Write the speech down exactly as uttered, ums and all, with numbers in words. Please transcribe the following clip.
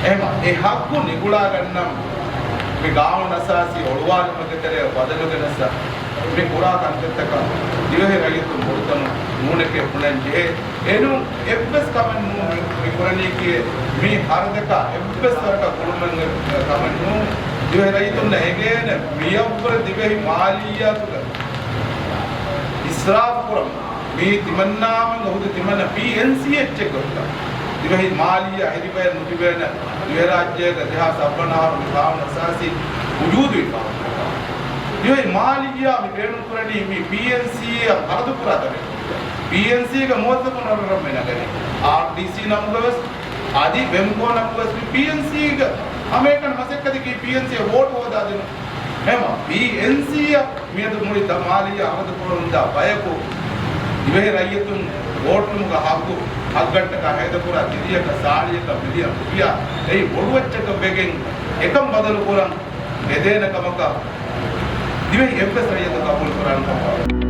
އެހެމަ އެ ހައްގު ނިގުޅާގަންނަން މި ގާނޫނު އަސާސީ އޮޅުވާލުމުގެ ތެރެއަށް ބަދަލުގެނެސް މި ކުރާ ކަންތައްތަކަށް ދިވެހި ރައްޔިތުން މުޅުތަނުން ނޫނެކޭ ބުނަން ޖެހޭ. އެނޫން އެއްވެސް ކަމެއް ނޫން މި، މި ކުރަނީކީ މި ހަރަދަކާ އެއްވެސް ވަރަކަށް ގުޅުމެއް ކަމެއް ނޫން. ދިވެހި ރައްޔިތުންނަށް އެނގޭނެ މިއަށްވުރެ ދިވެހި މާލިއްޔާތުގަ އިސްރާފު ކުރަމުން މީ ތިމަންނާމެން އުހުދު ތިމަންނަ ޕީއެންސީ އެއްޗެއް ގޮތަށް ދިވެހި މާލިއްޔާ ހެދިބަޔަށް ނުތިބޭނެ. ދިވެހިރާއްޖޭގަ ދެހާސް ސައްވަނަ އަހަރު މި ގާނޫނު އަސާސީ ވުޖޫދުވެފަ. ދިވެހި މާލިއްޔާ މި ބޭނުންކުރަނީ މި ޕީއެންސީއަށް ހަރަދުކުރާ ތަނެއް. ޕީއެންސީގެ މުވައްޒަފުން އަރަރަށް މި ނަގަނީ. އާރްޑީސީ ނަމުގަވެސް އަދި ވެމްކޯ ނަމުގަވެސް މި ޕީއެންސީގެ ހަމައެކަނި މަސައްކަތަކީ ޕީއެންސީއަށް ވޯޓު ހޯދާދިނުން. ހަމަ ޕީއެންސީއަށް މިއަދު މުޅި ދަ މާލިއްޔާ ހަރަދުކުރަމުންދާ ބަޔަކު ދިވެހި ރައްޔިތުން ވޯޓުލުމުގެ ހައްގު ހައްގަށްޓަކާ ހޭދަކުރާ ތިރީއަކަށް ސާޅީއަކަށް މިލިއަން ރުފިޔާ އެއީ ބޮޑު އެއްޗަކަށް ވެގެން އެކަން ބަދަލުކުރަން ހެދޭނެ ކަމަކަށް ދިވެހި އެއްވެސް ރައްޔިތަކު ޤަބޫލުކުރާނެ ކަމަށް.